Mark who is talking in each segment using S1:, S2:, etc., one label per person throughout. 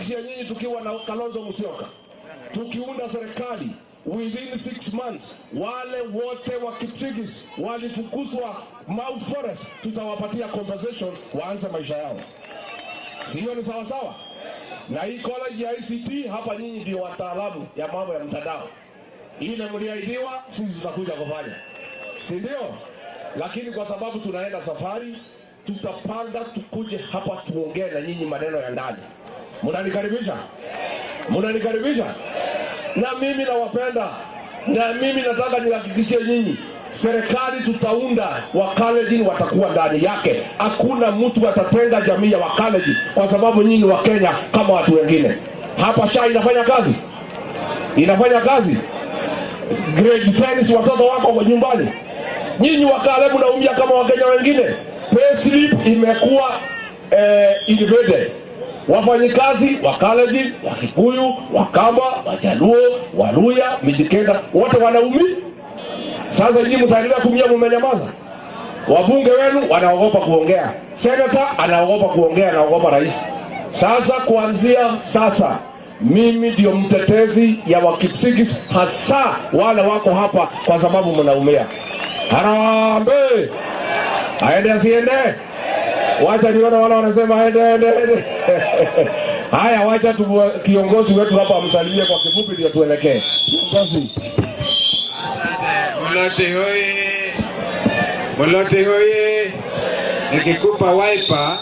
S1: Nimewahakikishia nyinyi tukiwa na Kalonzo Musyoka, tukiunda serikali within 6 months, wale wote wa Kipsigis walifukuzwa Mau Forest, tutawapatia compensation waanze maisha yao. Si hiyo ni sawa sawa? Na hii college ya ICT hapa, nyinyi ndio wataalamu ya mambo ya mtandao. Ile mliahidiwa, sisi tutakuja kufanya, si ndio? Lakini kwa sababu tunaenda safari, tutapanga tukuje hapa tuongee na nyinyi maneno ya ndani. Mnanikaribisha? Mnanikaribisha? Na mimi nawapenda, na mimi nataka nihakikishie nyinyi, serikali tutaunda, Wakalenjin watakuwa ndani yake. Hakuna mtu atatenga jamii ya Wakalenjin kwa sababu nyinyi ni Wakenya kama watu wengine. Hapa SHA inafanya kazi, inafanya kazi. Grade 10 si watoto wako nyumbani. Nyinyi Wakale mnaumia kama Wakenya wengine. Payslip imekuwa invaded. Wafanyikazi wa Kalenjin, Wakikuyu, Wakamba, Wajaluo, Waluya, Mijikenda wote wanaumia. Sasa nyinyi mtaendelea kuumia, mumenyamaza. Wabunge wenu wanaogopa kuongea, senata anaogopa kuongea, anaogopa rais. Sasa kuanzia sasa, mimi ndio mtetezi ya Wakipsigis, hasa wale wako hapa, kwa sababu mnaumia. Harambee! Aende asiende? Wacha nione wale wanasema aende, aende, aende. Haya, wacha tu kiongozi wetu hapa amsalimie kwa kifupi, ndio tuelekee. Kiongozi.
S2: Muloti hoye! Muloti hoye! Nikikupa Wiper,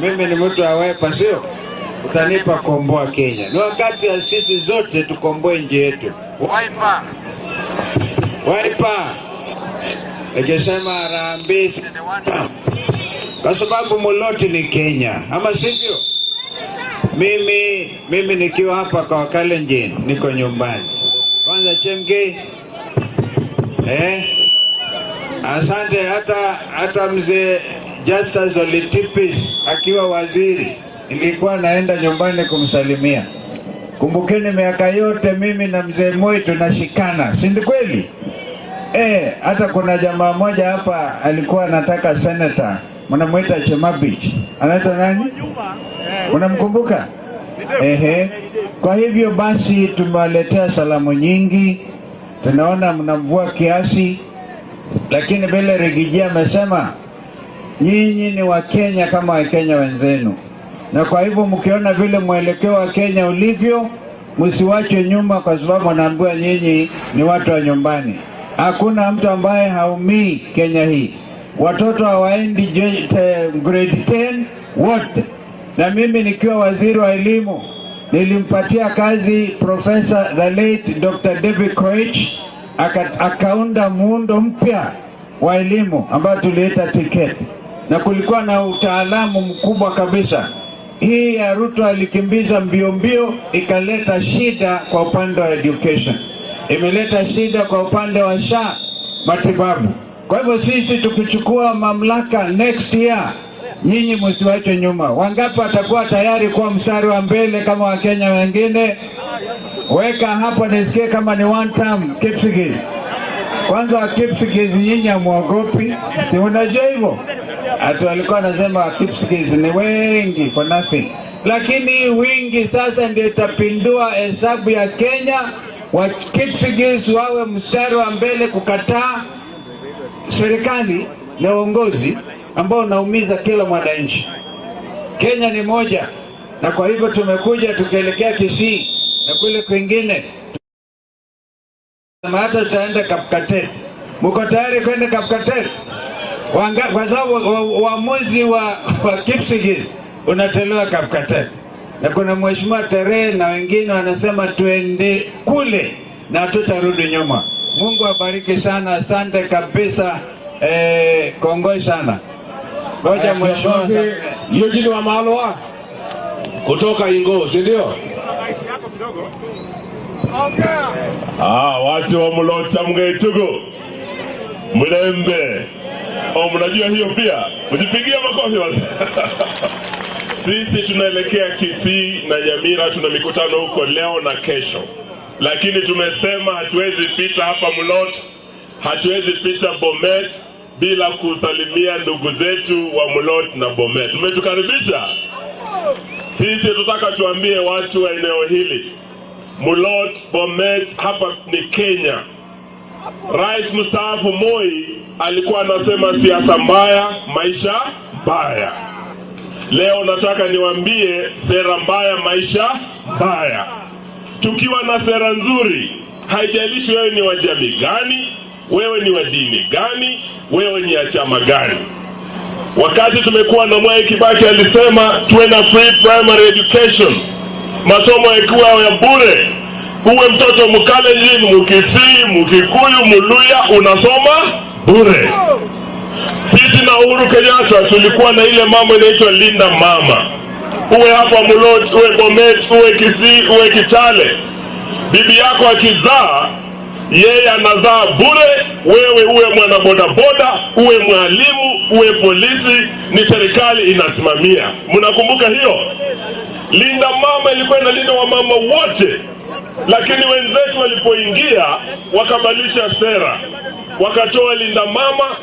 S2: mimi ni mtu wa Wiper, sio? Utanipa komboa Kenya. Ni wakati ya sisi zote tukomboe nchi yetu. Wiper! Wiper! Nikisema harambee, kwa sababu Muloti ni Kenya, ama sivyo? Mimi nikiwa hapa kwa Wakalenjin niko nyumbani. Kwanza Chemgei, eh? Asante. Hata mzee Justus Ole Tipis akiwa waziri nilikuwa naenda nyumbani kumsalimia. Kumbukeni miaka yote mimi na mzee Moi tunashikana, si ndio kweli? Eh, hata kuna jamaa mmoja hapa alikuwa anataka senator, mnamuita Chemabich. Anaitwa nani? Unamkumbuka? Ehe. Kwa hivyo basi tumewaletea salamu nyingi, tunaona mnamvua kiasi, lakini vile Riggy G amesema nyinyi ni Wakenya kama Wakenya wenzenu, na kwa hivyo mkiona vile mwelekeo wa Kenya ulivyo, msiwachwe nyuma, kwa sababu wanaambiwa nyinyi ni watu wa nyumbani. Hakuna mtu ambaye haumii Kenya hii. Watoto hawaendi grade 10 wote, na mimi nikiwa waziri wa elimu nilimpatia kazi Professor the late Dr. David Koech, akaunda muundo mpya wa elimu ambayo tuliita TKET, na kulikuwa na utaalamu mkubwa kabisa. Hii ya Ruto alikimbiza mbio mbio, ikaleta shida kwa upande wa education, imeleta shida kwa upande wa SHA matibabu. Kwa hivyo sisi tukichukua mamlaka next year, nyinyi msiwachwe nyuma. Wangapi watakuwa tayari kuwa mstari wa mbele kama Wakenya wengine? Weka hapo nisikie kama ni one term Kipsigis. Kwanza Kipsigis nyinyi hamuogopi, si unajua hivyo? Ati walikuwa wanasema Kipsigis ni wengi for nothing, lakini hii wingi sasa ndio itapindua hesabu ya Kenya. Wa Kipsigis wawe mstari wa mbele kukataa serikali na uongozi ambao unaumiza kila mwananchi. Kenya ni moja, na kwa hivyo tumekuja tukielekea Kisii na kule kwingine, hata tutaenda Kapkatet. Mko tayari kwenda Kapkatet? Kwa sababu uamuzi wa Kipsigis unatolewa Kapkatet, na kuna mheshimiwa Terehe na wengine wanasema tuende kule na tutarudi nyuma. Mungu abariki sana, asante kabisa, kongoi sana. Ngoja mheshimiwa.
S1: Eugene Wamalwa kutoka Ingo, si ndio?
S3: Ah, watu wa Mulota Mgaitugu Mlembe. Oh, mnajua hiyo pia, mjipigia makofi basi. Sisi tunaelekea Kisii na Nyamira, tuna mikutano huko leo na kesho, lakini tumesema hatuwezi pita hapa Mulot, hatuwezi pita Bomet bila kusalimia ndugu zetu wa Mulot na Bomet. Mmetukaribisha. Sisi tutaka tuambie watu wa eneo hili, Mulot, Bomet, hapa ni Kenya. Rais mstaafu Moi alikuwa anasema siasa mbaya, maisha mbaya. Leo nataka niwaambie sera mbaya, maisha mbaya. Tukiwa na sera nzuri, haijalishi wewe ni wa jamii gani, wewe ni wa dini gani, wewe ni ya chama gani. Wakati tumekuwa na Mwai Kibaki alisema tuwe na free primary education, masomo yakiwa ya bure, uwe mtoto Mkalenjin, Mkisii, Mkikuyu, Mluya, unasoma bure. Sisi na Uhuru Kenyatta tulikuwa na ile mambo inaitwa Linda Mama, uwe hapa Mulot, uwe Bomet, uwe Kisii, uwe Kitale, bibi yako akizaa yeye anazaa bure, wewe uwe mwana bodaboda, uwe mwalimu, uwe polisi, ni serikali inasimamia. Mnakumbuka hiyo? Linda Mama ilikuwa inalinda wamama wote, lakini wenzetu walipoingia wakabadilisha sera, wakatoa Linda Mama,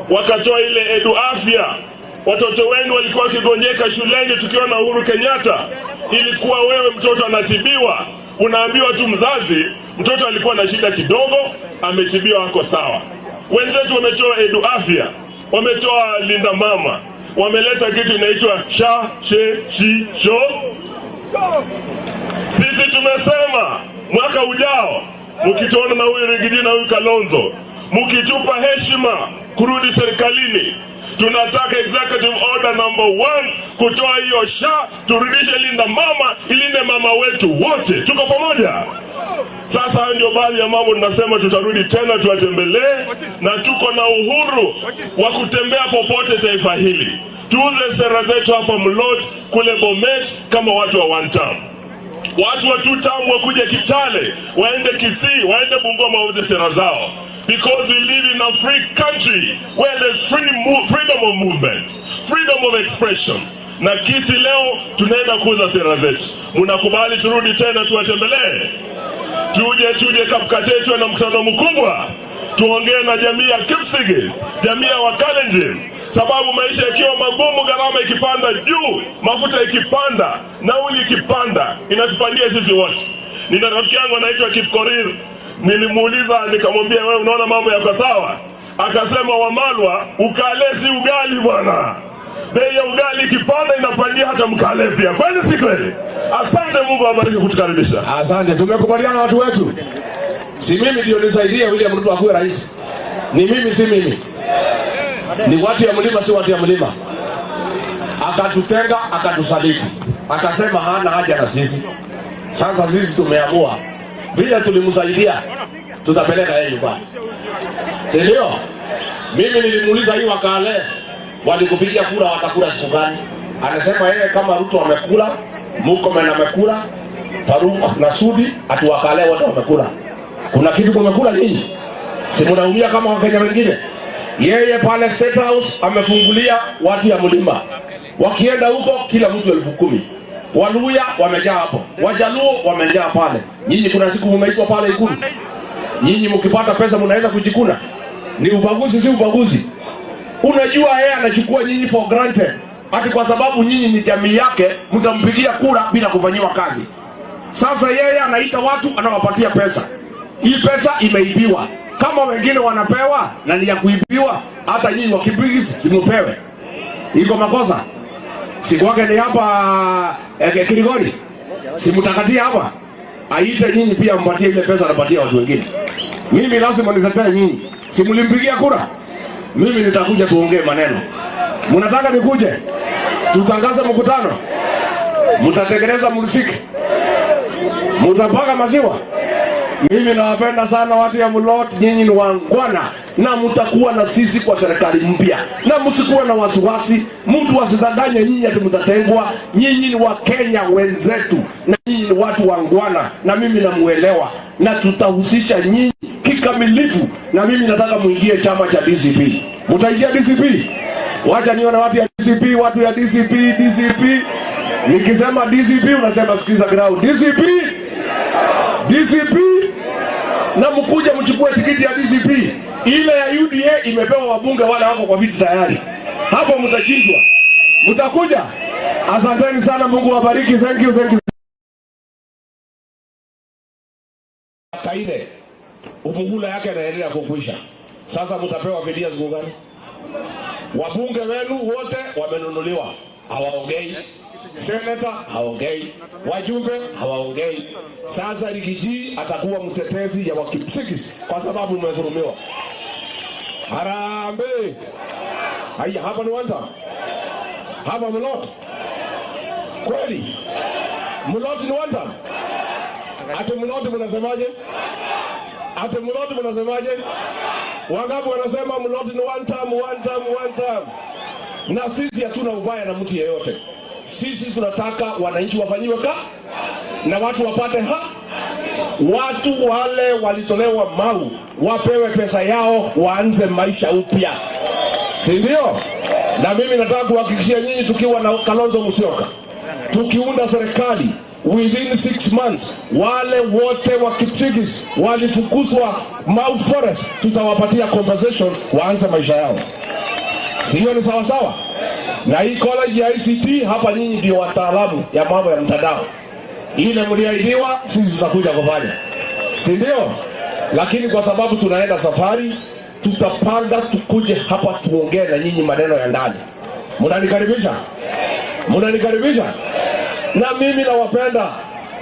S3: wakatoa ile Edu Afya. Watoto wenu walikuwa wakigonjeka shuleni tukiwa na Uhuru Kenyatta, ilikuwa wewe mtoto anatibiwa, unaambiwa tu mzazi, mtoto alikuwa na shida kidogo, ametibiwa, ako sawa. Wenzetu wametoa Edu Afya, wametoa Linda Mama, wameleta kitu inaitwa sha she shi sho. Sisi tumesema mwaka ujao mkituona na huyu Riggy G na huyu Kalonzo, mkitupa heshima kurudi serikalini, tunataka executive order number 1 kutoa hiyo SHA, turudishe Linda Mama, ilinde mama wetu wote. Tuko pamoja? Sasa hayo ndio baadhi ya mambo tunasema tutarudi tena tuwatembelee, na tuko na uhuru wa kutembea popote taifa hili. Tuuze sera zetu hapa Mulot, kule Bomet, kama watu wa one term. Watu wa two term wakuje Kitale, waende Kisii, waende Bungoma, wauze sera zao, because we live in a free country where there's freedom of movement, freedom of expression. Na Kisii leo tunaenda kuuza sera zetu. Mnakubali turudi tena tuwatembelee? Tuje Kapkatet na mkutano mkubwa, tuongee na jamii ya Kipsigis, jamii ya Wakalenjin, sababu maisha yakiwa magumu, gharama ikipanda juu, mafuta ikipanda, nauli ikipanda, inatupandia sisi wote. Nina rafiki yangu anaitwa Kipkorir, nilimuuliza nikamwambia, wewe unaona mambo yako sawa? Akasema, Wamalwa, ukale si ugali bwana, bei ya ugali ikipanda inapandia hata mkale pia. Kweli si kweli? Asante, Mungu awabariki kutukaribisha.
S1: Asante, tumekubaliana watu wetu. Si mimi ndio nisaidie William Ruto akuwe rais. Ni mimi, si mimi. Ni watu ya mlima, si watu ya mlima. Akatutenga, akatusaliti, akasema hana haja na sisi. Sasa sisi tumeamua vile tulimsaidia, tutapeleka yeye nyumbani, si ndio? Mimi nilimuuliza hii Wakale walikupigia kura watakula siku gani? Anasema yeye kama Ruto amekula, Murkomen amekula, Faruk na Sudi, ati Wakale wote wamekula. Kuna kitu kumekula nyinyi? Si mnaumia kama Wakenya wengine? Yeye pale State House amefungulia watu ya mlima, wakienda huko kila mtu 10,000. Waluya wamejaa hapo, Wajaluo wamejaa pale. Nyinyi kuna siku mumeitwa pale Ikulu? Nyinyi mkipata pesa mnaweza kujikuna? Ni ubaguzi, si ubaguzi? Unajua yeye anachukua nyinyi for granted, ati kwa sababu nyinyi ni jamii yake mtampigia kura bila kufanyiwa kazi. Sasa yeye anaita watu anawapatia pesa. Hii pesa imeibiwa. Kama wengine wanapewa na ni ya kuibiwa, hata nyinyi Wakipsigis simupewe. Iko makosa? Siku wake ni hapa Kilgori. Simutakatia hapa. Aite nyinyi pia mpatie ile pesa anapatia watu wengine. Mimi lazima nitetee nyinyi. Simulimpigia kura? Mimi nitakuja tuongee maneno. Mnataka nikuje? Tutangaze mkutano? Mtatengeneza mursik? Mutapaka maziwa? Mimi nawapenda sana watu ya Mulot, nyinyi ni wangwana na mtakuwa na sisi kwa serikali mpya, na msikuwe na wasiwasi. Mtu asidanganye nyinyi ati mtatengwa. Nyinyi ni Wakenya wenzetu na nyinyi ni watu wangwana, na mimi namuelewa, na tutahusisha nyinyi kikamilifu, na mimi nataka muingie chama cha DCP. Mtaingia DCP? Wacha nione watu ya DCP, watu ya DCP, DCP. Nikisema DCP unasema sikiza ground. DCP, DCP, na mkuja mchukue tikiti ya DCP. Ile ya UDA imepewa wabunge wale wako kwa viti tayari. Hapo mtachinjwa. Mtakuja? Asanteni sana, Mungu wabariki. Thank you, thank you. Kaine muhula yake anaendelea kukwisha. Sasa mtapewa fidia siku gani? Wabunge wenu wote wamenunuliwa, hawaongei. Seneta haongei, wajumbe hawaongei. Sasa Riggy G atakuwa mtetezi ya Wakipsigis kwa sababu mmedhulumiwa. Harambee! Haya, hapa ni one time. Hapa Mulot. Kweli? Mulot ni one time. Ati Mulot mnasemaje? Ati Mulot mnasemaje? Wangapi wanasema Mulot ni one time, one time, one time? Na sisi hatuna ubaya na mtu yeyote. Sisi tunataka wananchi wafanyiwe ka na watu wapate ha. Watu wale walitolewa Mau wapewe pesa yao waanze maisha upya, si ndio? Na mimi nataka kuhakikishia nyinyi, tukiwa na Kalonzo Musyoka, tukiunda serikali within 6 months, wale wote wa Kipsigis walifukuzwa Mau Forest, tutawapatia compensation waanze maisha yao. Si hiyo ni sawa sawa? Na hii college ya ICT hapa, nyinyi ndio wataalamu ya mambo ya mtandao. Ile mliahidiwa, sisi tutakuja kufanya, si ndio? Lakini kwa sababu tunaenda safari, tutapanga tukuje hapa tuongee na nyinyi maneno ya ndani. Mnanikaribisha? Mnanikaribisha? Na mimi nawapenda,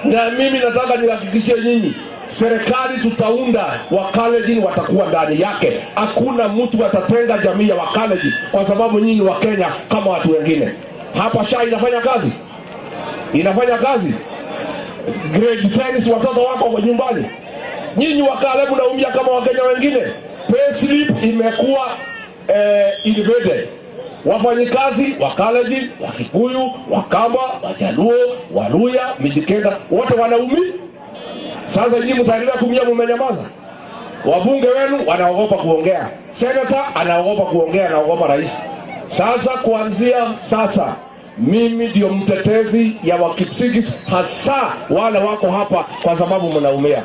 S1: na mimi nataka nihakikishie nyinyi, serikali tutaunda, Wakalenjin watakuwa ndani yake. Hakuna mtu atatenga jamii ya Wakalenjin kwa sababu nyinyi wa Kenya kama watu wengine. Hapa SHA inafanya kazi, inafanya kazi. Grade 10 si watoto wako kwa nyumbani. Nyinyi Wakale mnaumia kama Wakenya wengine. Payslip imekuwa invaded. Wafanyikazi wa Kalenjin, wa Kikuyu, Wakamba, Wajaluo, Waluya, Mijikenda wote wanaumia. Sasa nyinyi mtaendelea kuumia, mumenyamaza. Wabunge wenu wanaogopa kuongea, senator anaogopa kuongea, anaogopa rais. Sasa kuanzia sasa mimi ndio mtetezi ya Wakipsigis, hasa wale wako hapa kwa sababu mnaumia.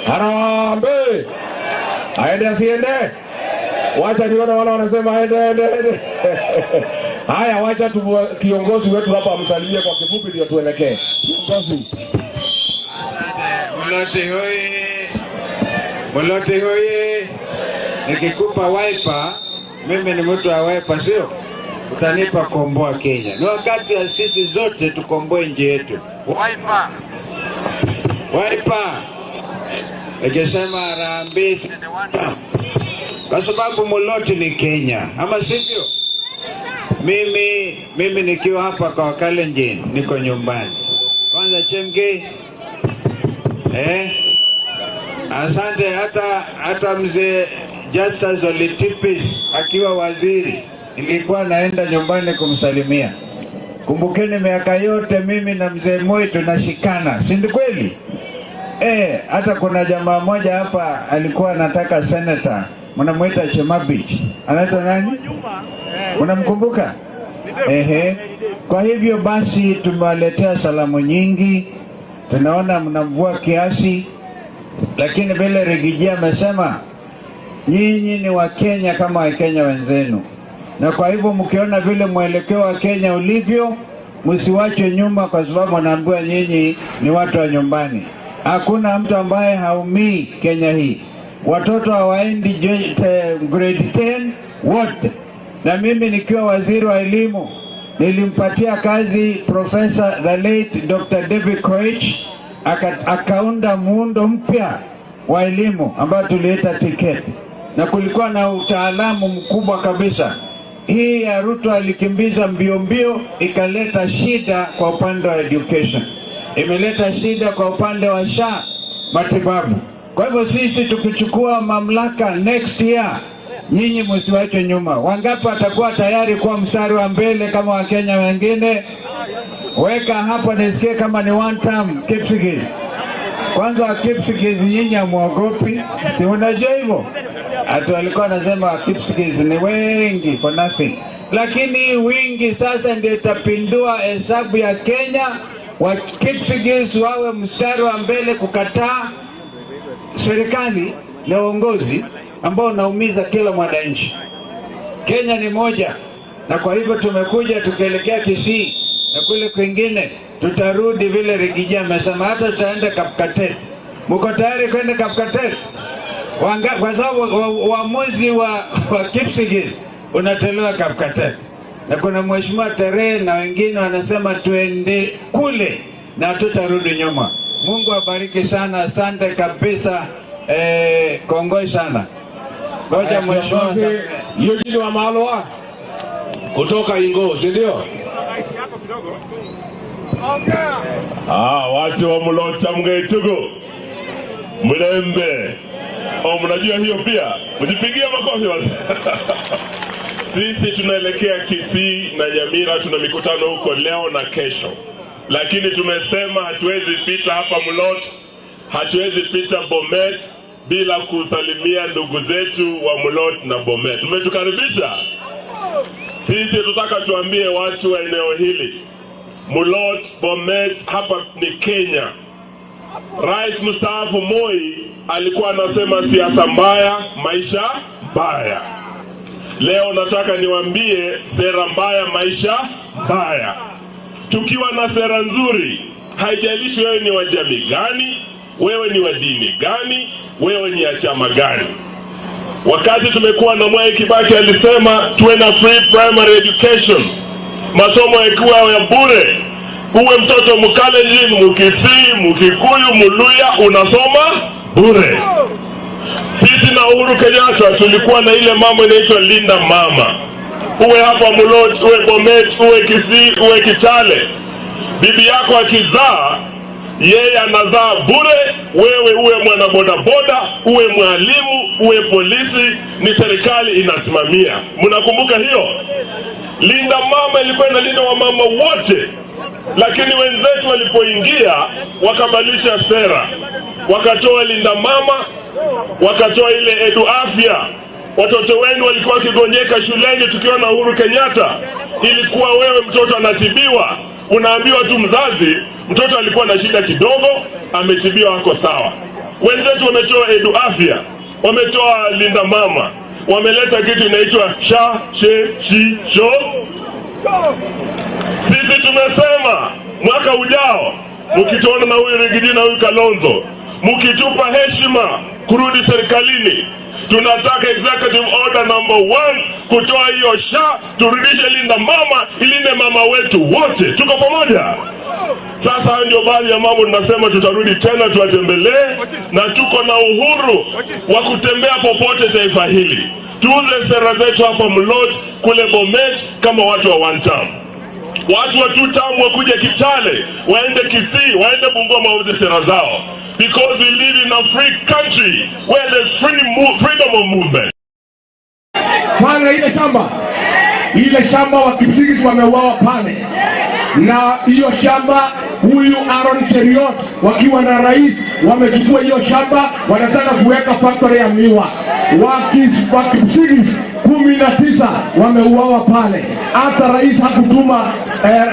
S1: Harambee! Aende asiende? Wacha nione wale wanasema aende, aende, aende. Haya, wacha tu kiongozi wetu hapa amsalimie kwa kifupi ndio tuelekee. Kiongozi.
S2: Muloti hoye! Muloti hoye! Nikikupa Wiper, mimi ni mtu wa Wiper, sio? Utanipa komboa Kenya. Ni wakati ya sisi zote tukomboe nchi yetu. Wiper! Wiper! Nikisema harambee, kwa sababu Muloti ni Kenya, ama sivyo? Mimi nikiwa hapa kwa Kalenjin niko nyumbani. Kwanza Chemgei. Asante. Hata mzee Justus Ole Tipis akiwa waziri nilikuwa naenda nyumbani kumsalimia. Kumbukeni miaka yote mimi na mzee Moi tunashikana, si ndio kweli? Hata kuna jamaa mmoja hapa alikuwa anataka senator, mnamuita Chemabich. Anaitwa nani? Unamkumbuka? Ehe. Kwa hivyo basi tumewaletea salamu nyingi. Tunaona mnamvua kiasi, lakini vile Riggy G amesema nyinyi ni Wakenya kama Wakenya wenzenu, na kwa hivyo mkiona vile mwelekeo wa Kenya ulivyo, msiwachwe nyuma, kwa sababu wanaambiwa nyinyi ni watu wa nyumbani. Hakuna mtu ambaye haumii Kenya hii. Watoto hawaendi grade 10 wote. Na mimi nikiwa waziri wa elimu nilimpatia kazi Professor the late Dr. David Koech, akaunda muundo mpya wa elimu ambayo tuliita TKET, na kulikuwa na utaalamu mkubwa kabisa. Hii ya Ruto alikimbiza mbio mbio, ikaleta shida kwa upande wa education, imeleta shida kwa upande wa SHA matibabu. Kwa hivyo sisi tukichukua mamlaka next year, nyinyi msiwachwe nyuma. Wangapi watakuwa tayari kuwa mstari wa mbele kama Wakenya wengine? Weka hapa nisikie kama ni one term Kipsigis. Kwanza Kipsigis nyinyi hamuogopi, si unajua hivyo? Ati walikuwa wanasema Kipsigis ni wengi for nothing, lakini wingi sasa ndio itapindua hesabu ya Kenya. Wa Kipsigis wawe mstari wa mbele kukataa serikali na uongozi ambao unaumiza kila mwananchi. Kenya ni moja, na kwa hivyo tumekuja tukielekea Kisii na kule kwingine tutarudi vile Riggy G amesema, hata tutaenda Kapkatet. Mko tayari kwenda Kapkatet? Kwa sababu uamuzi wa Kipsigis unatolewa Kapkatet, na kuna mheshimiwa Terehe na wengine wanasema tuende kule na tutarudi nyuma. Mungu abariki sana, asante kabisa, kongoi sana. Ngoja mheshimiwa
S1: Kiongozi Eugene Wamalwa kutoka Ingo, si ndio?
S3: Ah, watu wa Mulota Mgaitugu Mlembe. Oh, mnajua hiyo pia, mjipigie makofi basi. Sisi tunaelekea Kisii na Nyamira, tuna mikutano huko leo na kesho, lakini tumesema hatuwezi pita hapa Mulot, hatuwezi pita Bomet bila kusalimia ndugu zetu wa Mulot na Bomet. Mmetukaribisha. Sisi tutaka tuambie watu wa eneo hili, Mulot, Bomet, hapa ni Kenya. Rais mstaafu Moi alikuwa anasema siasa mbaya, maisha mbaya. Leo nataka niwaambie sera mbaya, maisha mbaya. Tukiwa na sera nzuri, haijalishi wewe ni wa jamii gani, wewe ni wa dini gani, wewe ni ya chama gani. Wakati tumekuwa na Mwai Kibaki alisema tuwe na free primary education, masomo yakiwa ya bure, uwe mtoto Mkalenjin, Mkisii, Mkikuyu, Muluya, unasoma bure. Sisi na Uhuru Kenyatta tulikuwa na ile mambo inaitwa Linda Mama. Uwe hapa Mulot, uwe Bomet, uwe Kisii, uwe Kitale, bibi yako akizaa, yeye anazaa bure. Wewe uwe mwana bodaboda, uwe mwalimu, uwe polisi, ni serikali inasimamia. Mnakumbuka hiyo? Linda Mama ilikuwa inalinda wamama wote, lakini wenzetu walipoingia wakabadilisha sera, wakatoa Linda Mama, wakatoa ile Edu Afya. Watoto wenu walikuwa wakigonjeka shuleni tukiwa na Uhuru Kenyatta, ilikuwa wewe mtoto anatibiwa, unaambiwa tu mzazi, mtoto alikuwa na shida kidogo, ametibiwa, ako sawa. Wenzetu wametoa Edu Afya, wametoa Linda Mama, wameleta kitu inaitwa sha she shi sho. Sisi tumesema mwaka ujao, mkituona na huyu Riggy G na huyu Kalonzo, mkitupa heshima kurudi serikalini, tunataka executive order number 1 kutoa hiyo SHA, turudishe Linda Mama, ilinde mama wetu wote. Tuko pamoja? Sasa hayo ndio baadhi ya mambo tunasema tutarudi tena tuwatembelee, na tuko na uhuru wa kutembea popote taifa hili. Tuuze sera zetu hapa Mlot, kule Bomet, kama watu wa one term. Watu wa two term wakuja Kitale, waende Kisii, waende Bungoma, wauze sera zao, because we live in a free country where there's freedom of movement.
S1: Pale ile shamba wa Kipsigis wameuawa pale, na hiyo shamba huyu Aaron Cheruiyot wakiwa na rais wamechukua hiyo shamba, wanataka kuweka factory ya miwa. Wa Kipsigis 19 wameuawa pale, hata rais hakutuma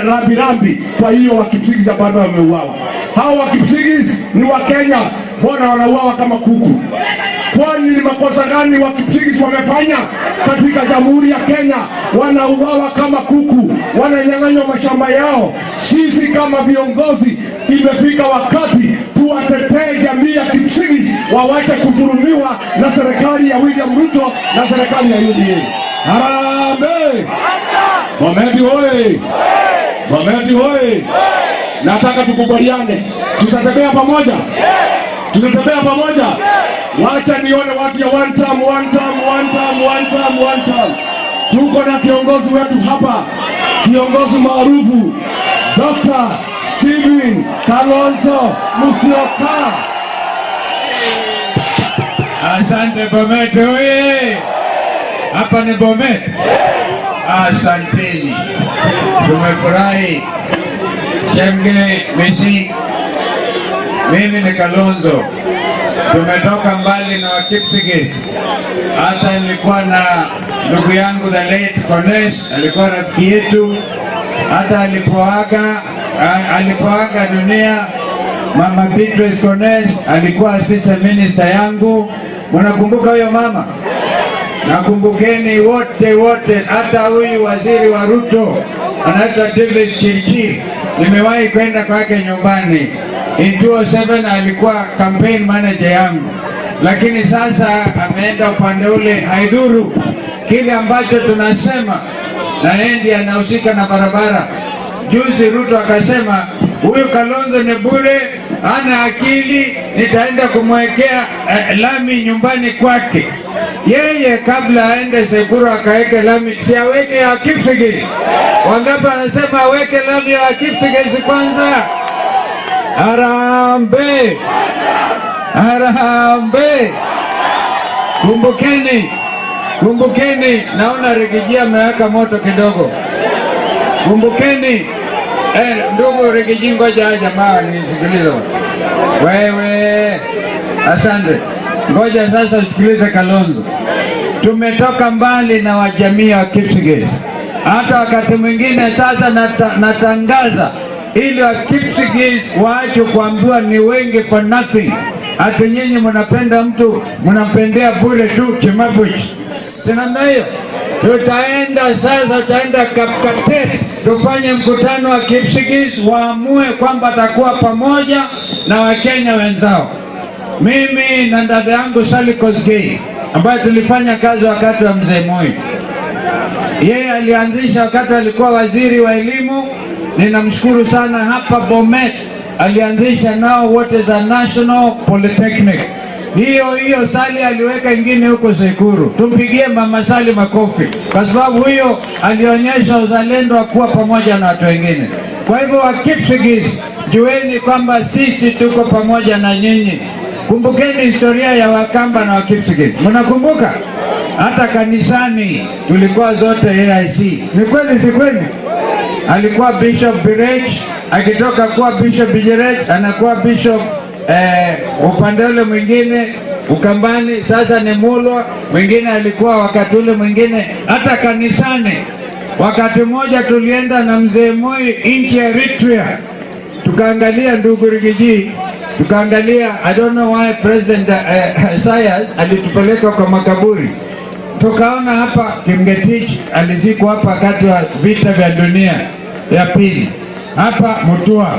S1: rambirambi. Kwa hiyo Wakipsigis bado wameuawa. Hao Wakipsigis ni Wakenya, mbona wanauawa kama kuku? Kwani ni makosa gani Wakipsigis wamefanya katika Jamhuri ya Kenya? Wanauawa kama kuku, wananyang'anywa mashamba yao. Sisi kama viongozi, imefika wakati tuwatetee jamii ya Kipsigis, wawache kudhulumiwa na serikali ya William Ruto na serikali ya UDA. Harambee! Bomet oye! Bomet oye! Nataka tukubaliane, tutatembea pamoja, tutatembea pamoja. Wacha nione watu ya one term, one term, one term, one term, one term. Tuko na kiongozi wetu hapa, kiongozi maarufu Dr. Stephen Kalonzo Musyoka.
S2: Asante Bomet oye! Hapa ni Bomet. Asanteni, tumefurahi. Chamgei Misi, mimi ni Kalonzo, tumetoka mbali na Wakipsigis. Hata nilikuwa na ndugu yangu the late Kones, alikuwa rafiki yetu. Hata alipoaga dunia, Mama Beatrice Kones alikuwa assistant minister yangu. Mnakumbuka huyo mama? Nakumbukeni wote wote, hata huyu waziri wa Ruto anaitwa Davis Chirchir. Nimewahi kwenda kwake nyumbani. In 2007 alikuwa campaign manager yangu, lakini sasa ameenda upande ule, haidhuru kile ambacho tunasema, na yeye ndiye anahusika na barabara. Juzi Ruto akasema huyu Kalonzo ni bure, hana akili, nitaenda kumwekea lami nyumbani kwake. Yeye kabla aende Tseikuru akaweke lami, si aweke ya Kipsigis? Wangapi anasema aweke lami ya Kipsigis kwanza? Harambee! Harambee! Kumbukeni, kumbukeni, naona Riggy G ameweka moto kidogo. Kumbukeni ndugu Riggy G, ngoja jamaa nisikilize. Wewe, asante. Ngoja sasa usikilize Kalonzo. Tumetoka mbali na wajamii wa Kipsigis, hata wakati mwingine sasa natangaza ili wa Kipsigis waache kuambiwa ni wengi for nothing. Ati nyinyi mnapenda mtu mnampendea bure tu Chemabuch. Namna hiyo tutaenda sasa, tutaenda Kapkatet tufanye mkutano wa Kipsigis, waamue kwamba atakuwa pamoja na Wakenya wenzao. Mimi na dada yangu Sally Kosgei ambaye tulifanya kazi wakati wa mzee Moi, yeye alianzisha wakati alikuwa waziri wa elimu. Ninamshukuru sana. Hapa Bomet alianzisha nao wote za National Polytechnic. Hiyo hiyo Sally aliweka ingine huko Tseikuru. Tumpigie mama Sally makofi kwa sababu huyo alionyesha uzalendo wa kuwa pamoja na watu wengine. Kwa hivyo wa Kipsigis, jueni kwamba sisi tuko pamoja na nyinyi. Kumbukeni historia ya Wakamba na Wakipsigis, mnakumbuka? Hata kanisani tulikuwa zote AIC. Ni kweli si kweli? Alikuwa Bishop Birech, akitoka kuwa Bishop Birech anakuwa Bishop upande ule mwingine Ukambani, sasa ni Mulwa, mwingine alikuwa wakati ule mwingine. Hata kanisani, wakati mmoja tulienda na mzee Moi nchi ya Eritrea, tukaangalia ndugu Riggy G, tukaangalia, I don't know why President Isaias alitupeleka kwa makaburi, tukaona hapa Kimgetich alizikwa hapa wakati wa vita vya dunia ya pili, hapa Mutua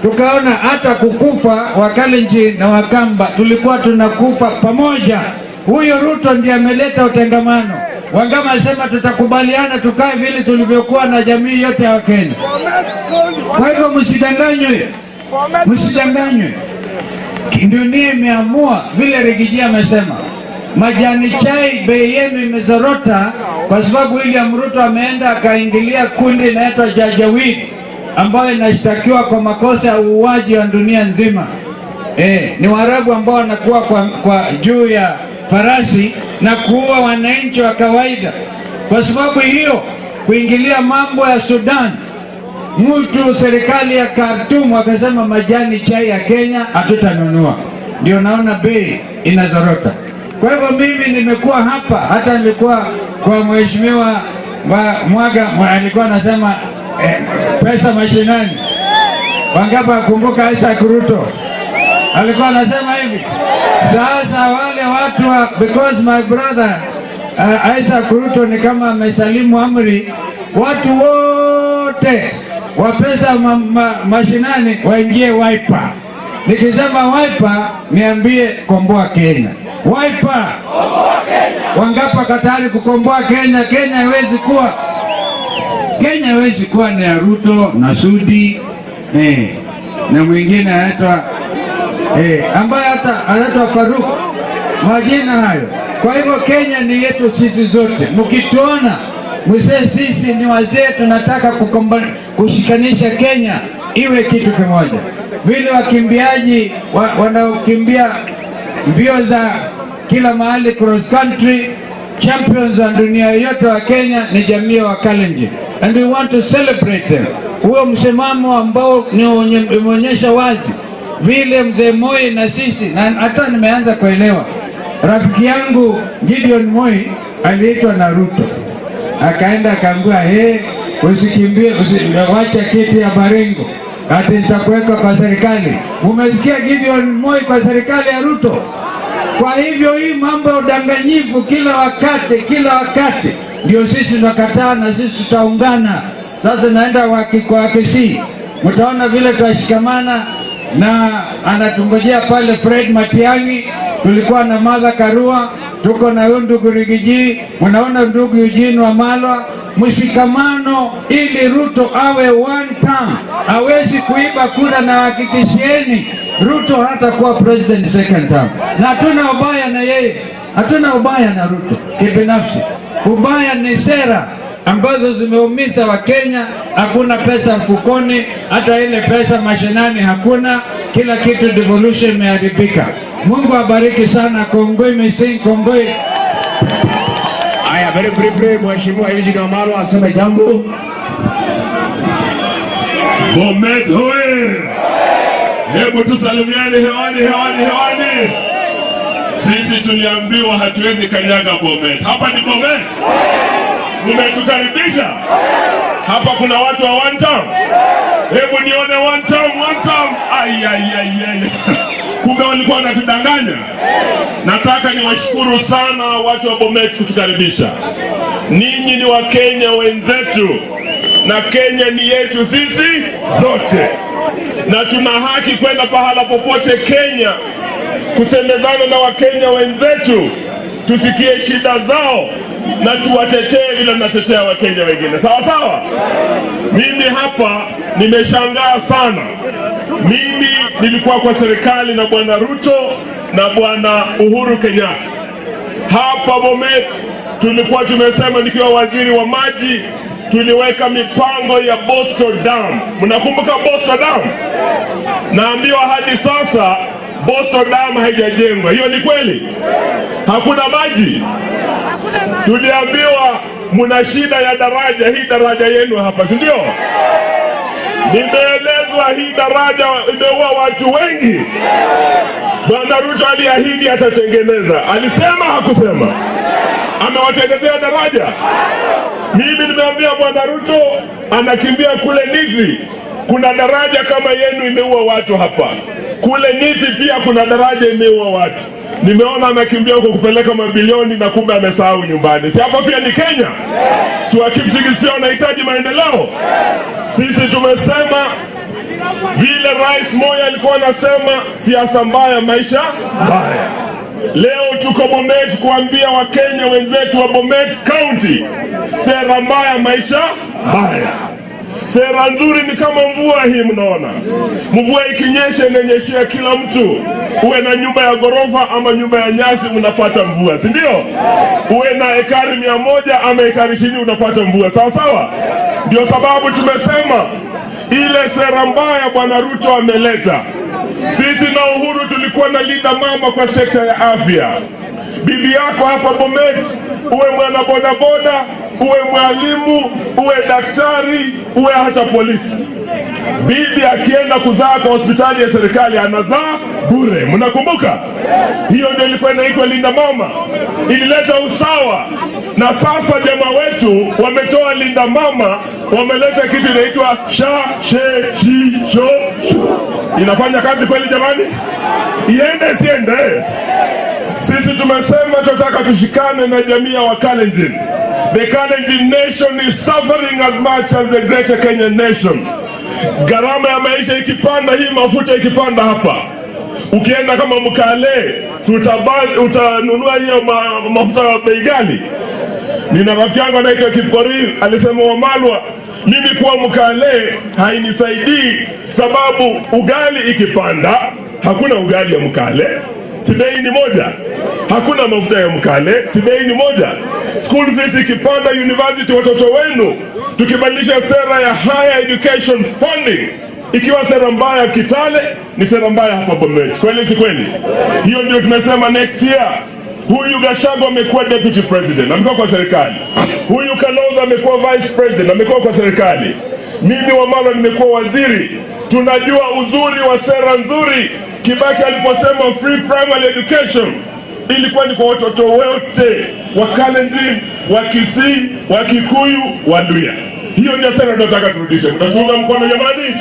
S2: tukaona hata kukufa Wakalenjin na Wakamba tulikuwa tunakufa pamoja. Huyo Ruto ndiye ameleta utengamano. Wangama asema tutakubaliana tukae vile tulivyokuwa na jamii yote ya Wakenya. Kwa hivyo msidanganywe, msidanganywe. Dunia imeamua vile Riggy G amesema, majani chai bei yenu imezorota kwa sababu William Ruto ameenda akaingilia kundi inaitwa Janjaweed ambayo inashtakiwa kwa makosa ya uuaji wa dunia nzima. Ni Waarabu ambao wanakuwa kwa juu ya farasi na kuua wananchi wa kawaida. Kwa sababu hiyo kuingilia mambo ya Sudan, mtu serikali ya Khartoum wakasema majani chai ya Kenya hatutanunua, ndio naona bei inazorota. Kwa hivyo mimi nimekuwa hapa, hata nilikuwa kwa mheshimiwa Mwaga, alikuwa anasema pesa mashinani. Wangapi wakumbuka Isaac Ruto alikuwa anasema hivi? Sasa wale watu wa, because my brother Isaac Ruto ni kama amesalimu amri, watu wote wa pesa mashinani waingie Wiper. Nikisema Wiper niambie komboa Kenya. Wiper. Wangapi wako tayari kukomboa Kenya? Kenya haiwezi kuwa ni ya Ruto na Sudi na mwingine anaitwa ambaye hata anaitwa Faruk, majina hayo. Kwa hivyo Kenya ni yetu sisi zote. Mkituona mzee, sisi ni wazee, tunataka kushikanisha Kenya iwe kitu kimoja. Vile wakimbiaji wanaokimbia mbio za kila mahali cross country champions wa dunia yote wa Kenya ni jamii wa Kalenjin and we want to celebrate them. Huo msimamo ambao ni umeonyesha wazi vile mzee Moi na sisi, na hata nimeanza kuelewa. Rafiki yangu Gideon Moi aliitwa na Ruto, akaenda akaambiwa, hey, usikimbie, wacha kiti ya Baringo ati nitakuweka kwa serikali. Umesikia Gideon Moi kwa serikali ya Ruto? Kwa hivyo hii mambo ya udanganyifu kila wakati, kila wakati, ndio sisi tunakataa, na sisi tutaungana. Sasa naenda kwa Kisii, mtaona vile tutashikamana na anatungojea pale Fred Matiang'i, tulikuwa na Martha Karua, tuko na huyu ndugu Riggy G, mnaona ndugu Eugene Wamalwa, mshikamano ili Ruto awe one term, hawezi kuiba kura, na hakikishieni Ruto hatakuwa president second term, na hatuna ubaya na yeye, hatuna ubaya na Ruto kibinafsi. Ubaya ni sera ambazo zimeumiza Wakenya. Hakuna pesa mfukoni, hata ile pesa mashinani hakuna, kila kitu devolution imeharibika. Mungu abariki sana. Kongoi mising, kongoi.
S1: Haya, very briefly, Mheshimiwa Eugene Wamalwa aseme jambo.
S3: Bomet hoye! Hebu tusalimiane hewani, hewani, hewani. Sisi tuliambiwa hatuwezi kanyaga Bomet. Hapa ni Bomet, mmetukaribisha hapa. Kuna watu wa one term. Hebu nione one term, one term. Ai, ai, ai, ai. Kumbe walikuwa wanatudanganya. Nataka niwashukuru sana watu wa Bomet kutukaribisha. Ninyi ni Wakenya wenzetu na Kenya ni yetu sisi zote, na tuna haki kwenda pahala popote Kenya kusemezana na Wakenya wenzetu, tusikie shida zao na tuwatetee vile tunatetea Wakenya wengine, sawa sawa. Mimi hapa nimeshangaa sana. Mimi nilikuwa kwa serikali na Bwana Ruto na Bwana Uhuru Kenyatta. Hapa Bomet tulikuwa tumesema, nikiwa waziri wa maji, tuliweka mipango ya Bosco Dam. Mnakumbuka Bosco Dam? Naambiwa hadi sasa Bosco Dam haijajengwa. Hiyo ni kweli? Hakuna maji. Tuliambiwa muna shida ya daraja, hii daraja yenu hapa, si ndio? Nimeelezwa hii daraja imeua watu wengi. Bwana Ruto aliahidi atatengeneza, alisema hakusema? Amewatengenezea daraja. Mimi nimeambia Bwana Ruto anakimbia kule Nithi, kuna daraja kama yenu imeua watu hapa. Kule Nithi pia kuna daraja imeua watu. Nimeona anakimbia huko kupeleka mabilioni na kumbe amesahau nyumbani. Si hapa pia ni Kenya? Si Wakipsigis pia wanahitaji maendeleo? Sisi tumesema vile Rais Moi alikuwa anasema, siasa mbaya, maisha mbaya. Leo tuko Bomet kuambia Wakenya wenzetu wa Bomet County, sera mbaya, maisha mbaya. Sera nzuri ni kama mvua hii, mnaona mvua ikinyesha inanyeshea kila mtu, uwe na nyumba ya ghorofa ama nyumba ya nyasi, unapata mvua, si ndio? Uwe na ekari 100 ama ekari 20 unapata mvua, sawa sawa. Ndio sababu tumesema ile sera mbaya Bwana Ruto ameleta. Sisi na Uhuru tulikuwa na linda mama kwa sekta ya afya. Bibi yako hapa Bomet, uwe mwana bodaboda, uwe mwalimu, uwe daktari, uwe hata polisi, bibi akienda kuzaa kwa hospitali ya serikali anazaa bure. Mnakumbuka? Hiyo ndio ilikuwa inaitwa linda mama, ilileta usawa. Na sasa jamaa wetu wametoa linda mama, wameleta kitu inaitwa sha she shi sho shu. Inafanya kazi kweli jamani? Iende siende? Sisi tumesema tunataka tushikane na jamii ya Wakalenjin. The Kalenjin nation is suffering as much as the greater Kenyan nation. Gharama ya maisha ikipanda, hii mafuta ikipanda hapa, ukienda kama Mkale, si utanunua hiyo mafuta ya bei ghali? Nina rafiki yangu anaitwa Kipkorir alisema, Wamalwa, mimi kuwa Mkale hainisaidii sababu ugali ikipanda hakuna ugali ya Mkale, si bei ni moja. Hakuna mafuta ya Mkale, si bei ni moja. School fees ikipanda university, watoto wenu, tukibadilisha sera ya higher education funding, ikiwa sera mbaya Kitale, ni sera mbaya hapa Bomet. Kweli si kweli? Hiyo ndio tumesema next year. Huyu Gachagua amekuwa deputy president, amekuwa kwa serikali. Huyu Kalonzo amekuwa vice president, amekuwa kwa serikali. Mimi Wamalwa nimekuwa waziri. Tunajua uzuri wa sera nzuri. Kibaki aliposema free primary education ilikuwa ni kwa watoto wote wa Kalenjin, wa Kisii, wa Kikuyu, wa Luhya. Hiyo ndio sera tunataka turudishe. Mnatuunga mkono jamani?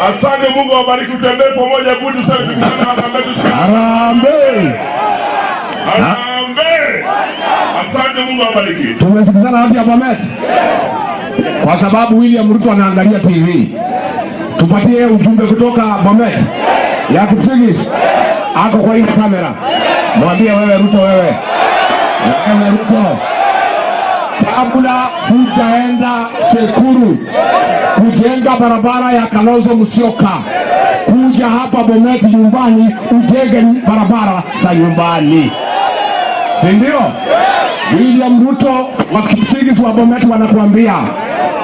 S3: Asante, Mungu awabariki, tutembee pamoja. Budu sasa tukisema harambee.
S1: Harambee!
S3: Harambee! Asante, Mungu awabariki.
S1: Tumesikizana wapi hapa Bomet? Kwa sababu William Ruto anaangalia TV. Tupatie ujumbe kutoka Bomet ya Kipsigis, ako kwa hii kamera, mwambie wewe Ruto, wewe wewe Ruto, kabla hujaenda Tseikuru kujenga barabara ya Kalonzo Musyoka, kuja hapa Bomet nyumbani ujenge barabara za nyumbani, si ndio? William Ruto wa Kipsigis wa Bomet wanakuambia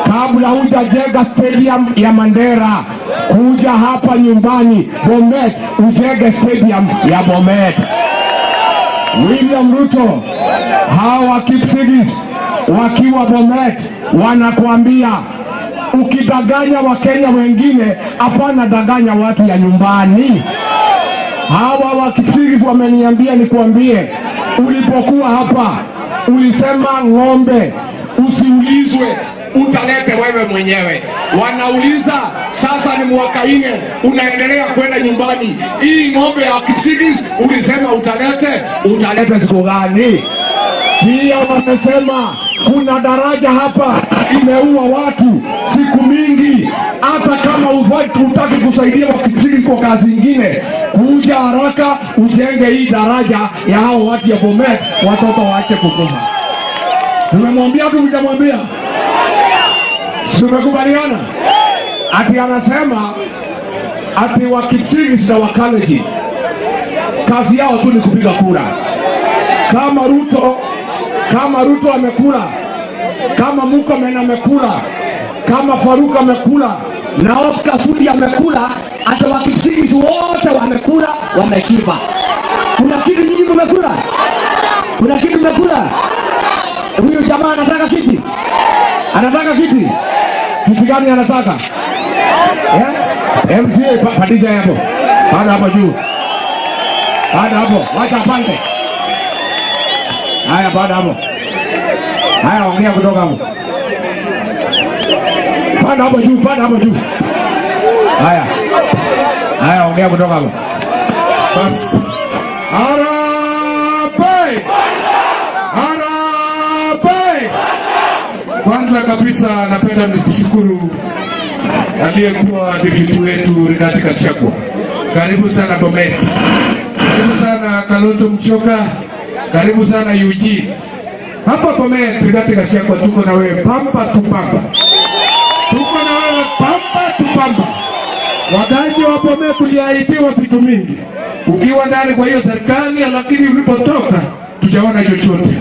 S1: kabla hujajenga stadium ya Mandera, kuja hapa nyumbani Bomet ujenge stadium ya Bomet. William Ruto, hawa Kipsigis wakiwa Bomet wanakuambia ukidanganya Wakenya wengine, hapana danganya watu ya nyumbani. Hawa wa Kipsigis wameniambia nikuambie, ulipokuwa hapa ulisema ng'ombe usiulizwe, utalete wewe mwenyewe. Wanauliza sasa, ni mwaka 4 unaendelea kwenda nyumbani, hii ng'ombe ya Kipsigis ulisema utalete, utalete siku gani? Pia wamesema kuna daraja hapa imeua watu siku mingi. Hata kama hutaki kusaidia Wakipsigis kwa kazi ingine, kuja haraka ujenge hii daraja ya hao watu ya Bomet, watoto waache kukufa. Tumemwambia, tumjamwambia? Tumekubaliana ati anasema ati Wakipsigis na Wakalenjin kazi yao tu ni kupiga kura. Kama Ruto amekula, kama Murkomen amekula, kama Faruk amekula
S4: na Oscar Sudi amekula, hata Wakipsigis wote wamekula, wameshiba. Kuna kitu nyinyi mmekula? Kuna kitu mmekula? Huyu jamaa anataka kiti,
S1: anataka kiti. Kiti gani anataka? Eh? MCA, pandisha hapo, panda hapo juu, panda hapo, wacha apande. Haya, panda hapo. Haya, ongea kutoka hapo. Panda hapo juu, panda hapo juu. Haya, haya, ongea kutoka hapo.
S5: Bas. Harambee! Harambee! Kwanza kabisa napenda nikushukuru aliyekuwa deputy wetu Rigathi Gachagua. Karibu sana Bomet. Karibu sana Kalonzo Musyoka. Karibu sana Eugene. Hapa Bomet, Rigathi Gachagua, tuko na wewe bumper to bumper. Tuko na wewe bumper to bumper. Wakaaji wa Bomet, uliahidiwa vitu mingi ukiwa ndani kwa hiyo serikali, lakini ulipotoka tujaona chochote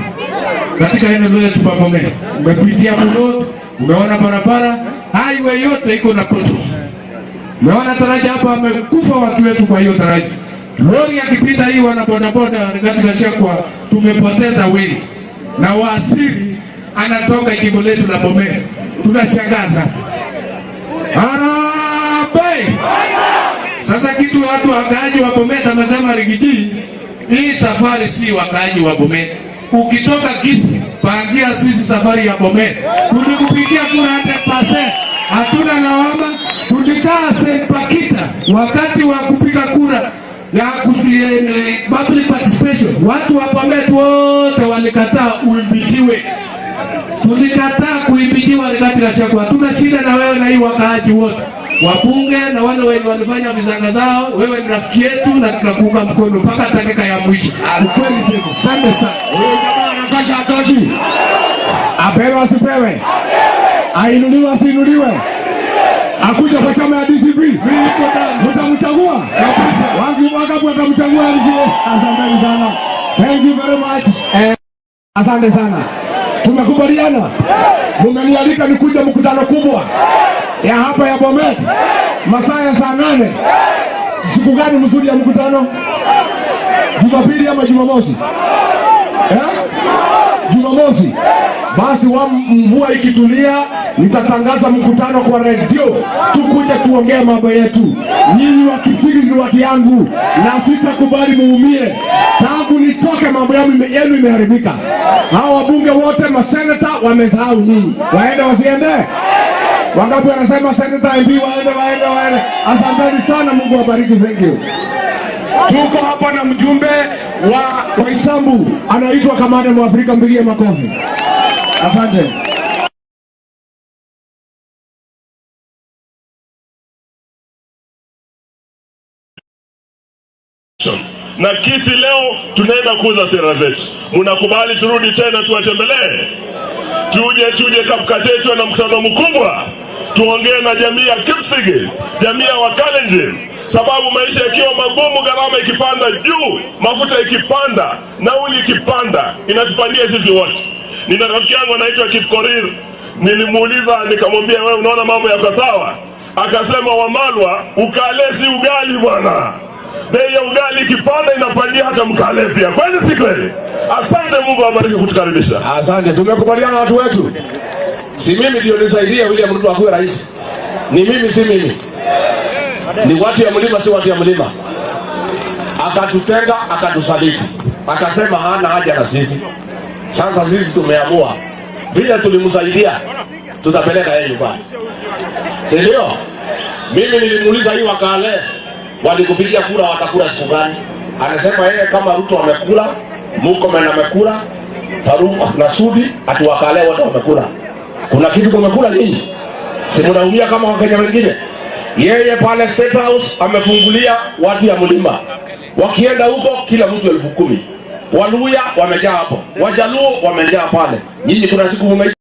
S5: katika eneo letu la Bomet. Umepitia Mulot, umeona barabara highway yote iko na koto, umeona daraja hapa, wamekufa watu wetu kwa hiyo daraja. Lori akipita hii, wana bodaboda Rigathi Gachagua, tumepoteza wengi, na waziri anatoka jimbo letu la Bomet, tunashangaza. Harambee! Sasa kitu watu wakaaji wa Bomet amesema Riggy G, hii safari si wakaaji wa Bomet. Ukitoka Kisii, pangia sisi safari ya Bomet. Tulikupigia kura 100%. Hatuna lawama. Tulikaa St. Pakita wakati wa kupiga kura ya public participation. Watu wa Bomet wote walikataa uimpeachiwe. Tulikataa kuimpeachiwa Rigathi Gachagua. Hatuna shida na wewe na hii wakaaji wote, wabunge na wale wenye walifanya vizanga zao. Wewe ni rafiki yetu na tunakuunga mkono mpaka dakika ya mwisho. Ukweli sema.
S1: Asante sana. Huyu jamaa anatosha, atoshi? Apewe asipewe? Ainuliwe asiinuliwe? Akuja kwa chama ya DCP? Mtamchagua? Wangi wangapi watamchagua MCA? Asanteni sana. Thank you very much. Asante sana. Tumekubaliana. Mumenialika nikuja mkutano kubwa ya hapa ya Bomet masaa ya saa 8. Siku gani mzuri ya mkutano? Jumapili ama Jumamosi? Eh? Jumamosi. Basi wa mvua ikitulia, nitatangaza mkutano kwa redio, tukuje tuongee mambo yetu. Nyinyi wa Kipsigis ni watu yangu, na sitakubali muumie. Tangu nitoke mambo yenu imeharibika. Hao wabunge wote maseneta wamesahau nyinyi, waende wasiende? Wangapi wanasema seneta MP waende, waende, waende? Asanteni sana, Mungu awabariki. Thank you. Tuko hapa na mjumbe wa Roysambu anaitwa Kamanda Mwafrika, mpigie makofi. Asante.
S3: Na Kisii leo tunaenda kuuza sera zetu. Mnakubali turudi tena tuwatembelee? Tuje Kapkatet na mkutano mkubwa, tuongee na jamii ya Kipsigis, jamii ya Wakalenjin, sababu maisha yakiwa magumu, gharama ikipanda juu, mafuta ikipanda, nauli ikipanda, inatupandia sisi wote. Nina rafiki yangu anaitwa Kipkorir, nilimuuliza nikamwambia, wewe unaona mambo yako sawa? Akasema, Wamalwa, ukale si ugali bwana, bei ya ugali ikipanda inapandia hata mkale pia. Kweli si kweli? Asante, Mungu awabariki kutukaribisha.
S1: Asante, tumekubaliana watu wetu. Si mimi ndio nisaidie William Ruto akuwe rais. Ni mimi, si mimi. Ni watu ya mlima, si watu ya mlima. Akatutenga, akatusaliti, akasema hana haja na sisi. Sasa sisi tumeamua vile tulimsaidia, tutapeleka yeye nyumbani, si ndio? Mimi nilimuuliza hii Wakale walikupigia kura watakula siku gani? Anasema yeye kama Ruto amekula, Murkomen amekula, Faruk na Sudi, ati Wakale wote wamekula. Kuna kitu kumekula nyinyi? Si mnaumia kama Wakenya wengine? Yeye pale State House amefungulia watu ya mlima, wakienda huko kila mtu 10,000. Waluya wamejaa hapo, Wajaluo wamejaa pale. Nyinyi kuna siku mume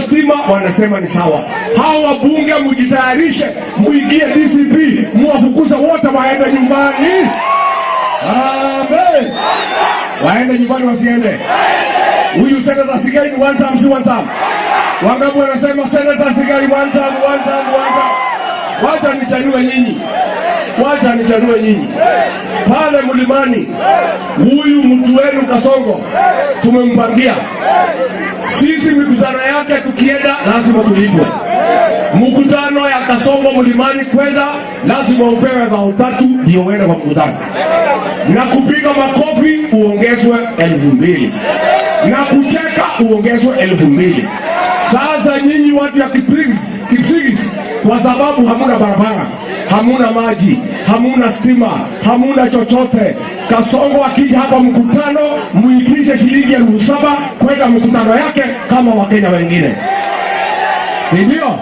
S5: Stima wanasema ni sawa. Hawa wabunge mjitayarishe, muingie DCP, muwafukuze wote waende nyumbani. Amen. Waende nyumbani wasiende? Huyu Senator Sigei ni one term, si one term? Wangapi wanasema Senator Sigei one term, one term, one term? Wacha nichanue nyinyi, wacha nichanue nyinyi pale mlimani. Huyu mtu wenu Kasongo tumempangia sisi, mikutano yake tukienda lazima tulipwe. Mkutano ya Kasongo mlimani kwenda lazima upewe 3000 ndio uende kwa mkutano, na kupiga makofi uongezwe 2000 na kucheka uongezwe 2000. Sasa nyinyi watu ya Kipsigis, Kipsigis, kwa sababu hamuna barabara, hamuna maji, hamuna stima, hamuna chochote. Kasongo akija hapa mkutano, muitishe shilingi 7,000 kwenda mkutano yake kama Wakenya wengine, si ndio?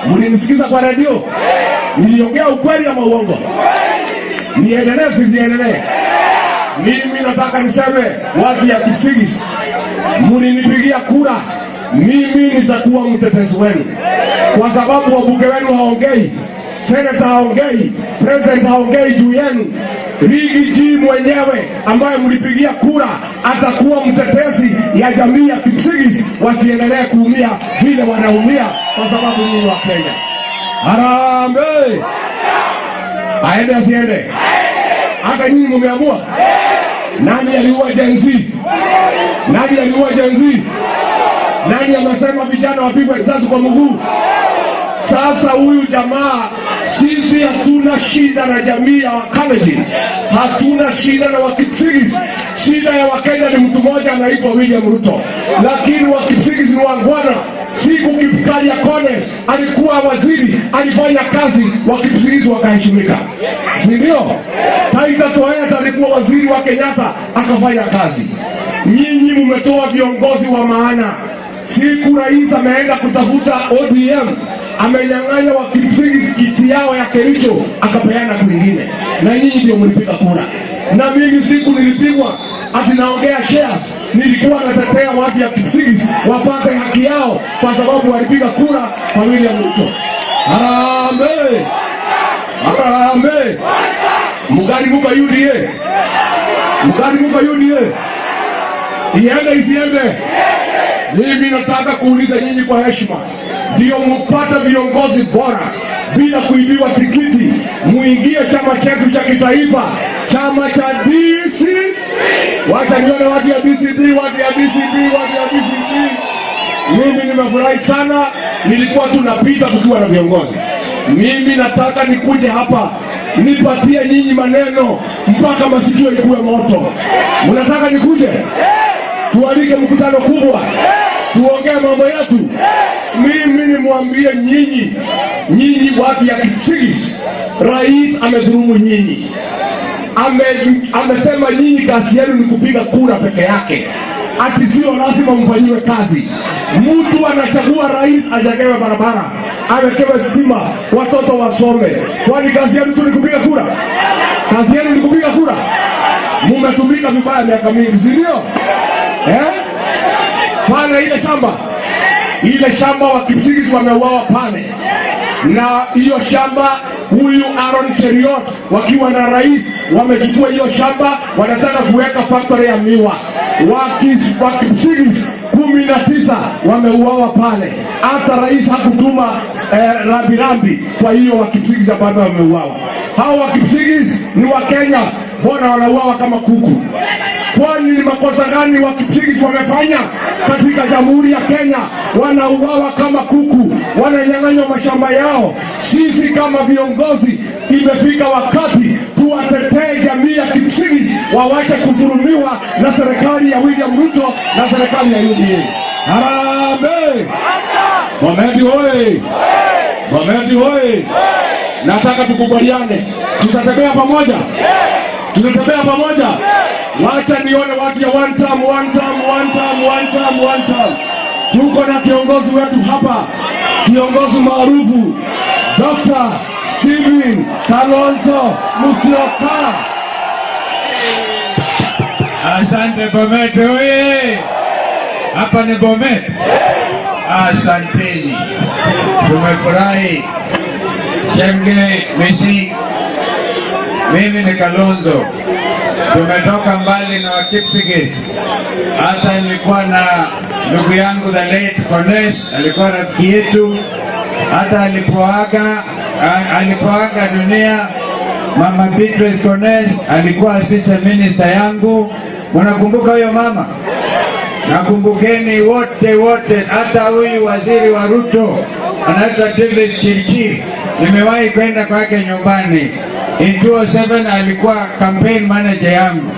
S5: Mlinisikiza kwa redio, niliongea ukweli ama uongo? Niendelee siziendelee? Mimi nataka niseme watu ya Kipsigis, mlinipigia kura, mimi nitakuwa mtetezi wenu, kwa sababu wabunge wenu haongei, seneta haongei, president haongei juu yenu. Riggy G mwenyewe ambaye mlipigia kura atakuwa mtetezi ya jamii ya Kipsigis, wasiendelee kuumia vile wanaumia kwa sababu nyinyi wa Kenya. Harambee! Aende asiende? Hata nyinyi mumeamua? Nani aliua Gen Z? Nani aliua Gen Z? Nani amesema vijana wapigwe risasi kwa mguu? Sasa huyu jamaa, sisi hatuna shida na jamii ya Wakalenjin, hatuna shida na Wakipsigis. Shida ya Wakenya ni mtu mmoja anaitwa William Ruto, lakini Wakipsigis ni wangwana. Siku Kipkalya Kones alikuwa waziri, alifanya kazi, Wakipsigis wakaheshimika, si ndio? Taita Toyota alikuwa waziri wa Kenyatta akafanya kazi. Nyinyi mmetoa viongozi wa maana. Siku rais ameenda kutafuta ODM, amenyang'anya Wakipsigis kiti yao ya Kericho akapeana kwingine, na nyinyi ndio mlipiga kura. Na mimi siku nilipigwa ati naongea shares, nilikuwa natetea watu ya Kipsigis wapate haki yao, kwa sababu walipiga kura kwa William Ruto. Harambee! Harambee! Mugari muko UDA, mugari muko UDA, iende isiende? Mimi nataka kuuliza nyinyi kwa heshima, ndio mpate viongozi bora bila kuibiwa tikiti, muingie chama chetu cha kitaifa, chama cha DC. Wacha nione watu ya DCP, watu ya DCP, watu ya DCP. Mimi nimefurahi sana, nilikuwa tunapita tukiwa na viongozi. Mimi nataka nikuje hapa nipatie nyinyi maneno mpaka masikio ikuwe moto. Mnataka nikuje? Tualike mkutano kubwa, tuongee mambo yetu. Mimi nimwambie nyinyi, nyinyi watu ya Kipsigis, rais amedhulumu nyinyi. Amesema nyinyi kazi yenu ni kupiga kura peke yake, ati sio lazima mfanyiwe kazi. Mtu anachagua rais ajengewe barabara, awekewe stima, watoto wasome. Kwani kazi yenu tu ni kupiga kura?
S1: Kazi yenu ni kupiga kura. Mumetumika vibaya miaka mingi, si ndio? Eh? Pale ile shamba wa Kipsigis wameuawa pale, na hiyo shamba huyu Aaron Cheruiyot wakiwa na rais wamechukua hiyo shamba, wanataka kuweka factory ya miwa. Wakipsigis 19 wameuawa pale, hata rais hakutuma rambirambi kwa hiyo Wakipsigis ambao wameuawa. Hao Wakipsigis ni Wakenya, mbona wanauawa kama kuku? Kwani ni makosa gani Wakipsigis wamefanya katika Jamhuri ya Kenya? Wanauawa kama kuku, wananyang'anywa mashamba yao. Sisi kama viongozi, imefika wakati tuwatetee jamii ya Kipsigis, wawache kudhulumiwa na serikali ya William Ruto na serikali ya UDA. Harambee! Bomet oye! Bomet oye! Nataka tukubaliane, tutatembea pamoja, tutatembea pamoja. Wacha nione watu ya one term, one term, one term, one term, one term. Tuko na kiongozi wetu hapa, kiongozi maarufu Dr. Stephen Kalonzo Musyoka.
S2: Asante Bomet oye! Hapa ni Bomet. Asanteni, tumefurahi. Chemgei Messi, mimi ni Kalonzo, tumetoka mbali na Wakipsigis. Hata nilikuwa na ndugu yangu the late Kones, alikuwa rafiki yetu. Hata alipoaga dunia, Mama Beatrice Kones alikuwa assistant minister yangu. Mnakumbuka huyo mama? Nakumbukeni wote wote, hata huyu waziri wa Ruto anaitwa Davis Chirchir, nimewahi kwenda kwake nyumbani. In 2007 alikuwa campaign manager yangu,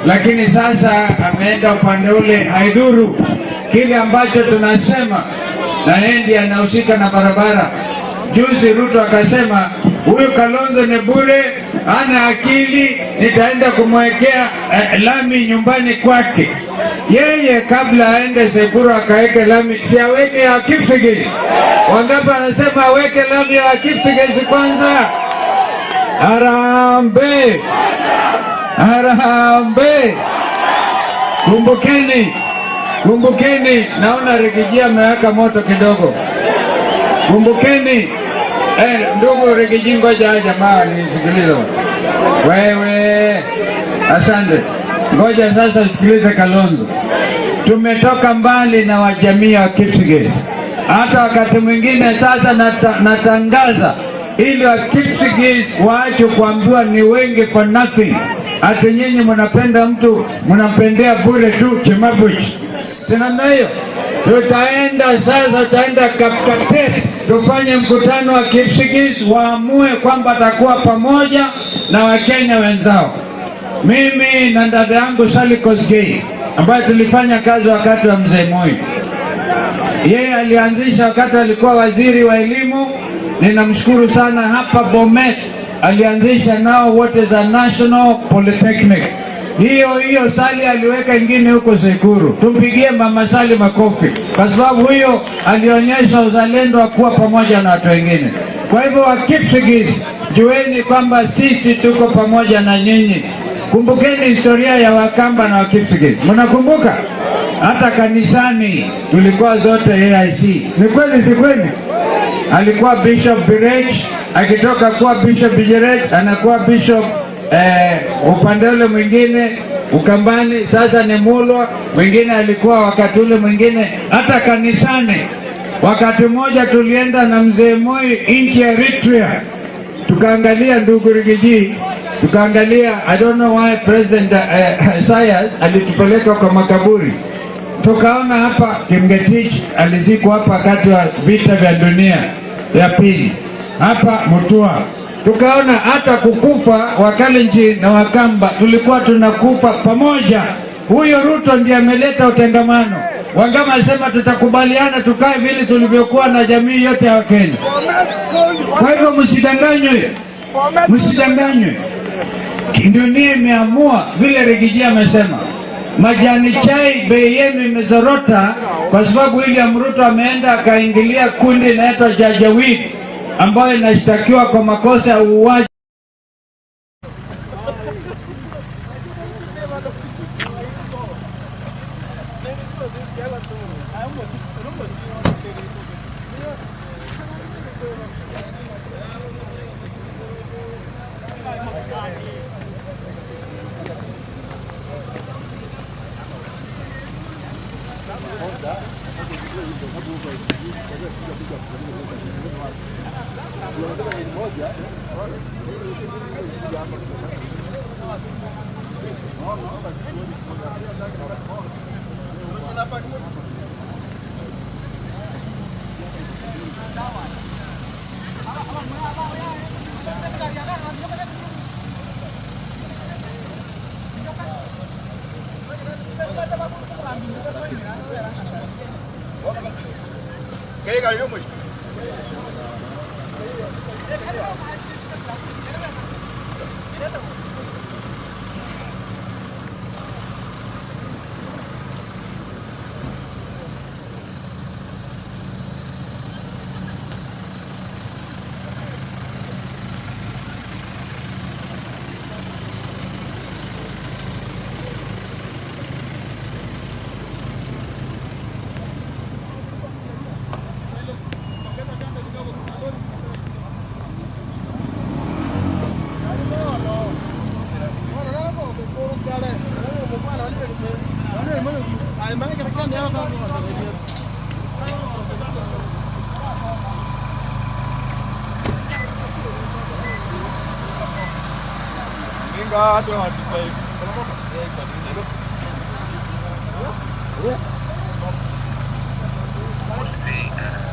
S2: lakini sasa ameenda upande ule. Haidhuru kile ambacho tunasema, na yeye ndiye anahusika na barabara. Juzi Ruto akasema huyu Kalonzo ni bure, hana akili, nitaenda kumwekea lami nyumbani kwake. Yeye kabla aende Tseikuru akaweke lami, si aweke ya Kipsigis? Wangapi anasema aweke lami ya Kipsigis kwanza? Harambee! Harambee! Kumbukeni, kumbukeni, naona Riggy G ameweka moto kidogo. Kumbukeni ndugu Riggy G, ngoja jamaa nisikilize. Wewe, asante. Ngoja sasa usikilize Kalonzo. Tumetoka mbali na wajamii wa Kipsigis. Hata wakati mwingine sasa natangaza ili wa Kipsigis waache kuambiwa ni wengi for nothing. Ati nyinyi mnapenda mtu mnampendea bure tu Chemabuch. Namna hiyo tutaenda sasa, tutaenda Kapkatet tufanye mkutano wa Kipsigis, waamue kwamba atakuwa pamoja na Wakenya wenzao. Mimi na dada yangu Sally Kosgei ambaye tulifanya kazi wakati wa mzee Moi, yeye alianzisha wakati alikuwa waziri wa elimu. Ninamshukuru sana. Hapa Bomet alianzisha nao wote za National Polytechnic. Hiyo hiyo Sally aliweka ingine huko Tseikuru. Tumpigie mama Sally makofi kwa sababu huyo alionyesha uzalendo wa kuwa pamoja na watu wengine. Kwa hivyo Wakipsigis, jueni kwamba sisi tuko pamoja na nyinyi. Kumbukeni historia ya Wakamba na Wakipsigis, mnakumbuka? Hata kanisani tulikuwa zote AIC. Ni kweli si kweli? Alikuwa Bishop Birech, akitoka kuwa Bishop Birech anakuwa Bishop upande ule mwingine Ukambani, sasa ni Mulwa, mwingine alikuwa wakati ule mwingine. Hata kanisani, wakati mmoja tulienda na mzee Moi nchi ya Eritrea, tukaangalia ndugu Riggy G, tukaangalia, I don't know why President Isaias alitupeleka kwa makaburi, tukaona hapa Kimgetich alizikwa hapa wakati wa vita vya dunia ya pili, hapa Mutua tukaona hata kukufa Wakalenjin na Wakamba tulikuwa tunakufa pamoja. Huyo Ruto ndiye ameleta utengamano. Wangama asema tutakubaliana tukae vile tulivyokuwa na jamii yote ya Wakenya. Kwa hivyo msidanganywe, msidanganywe. Dunia imeamua vile Riggy G amesema, majani chai bei yenu imezorota kwa sababu William Ruto ameenda akaingilia kundi inaitwa Janjaweed ambayo inashtakiwa kwa makosa ya uuaji.
S6: What is it?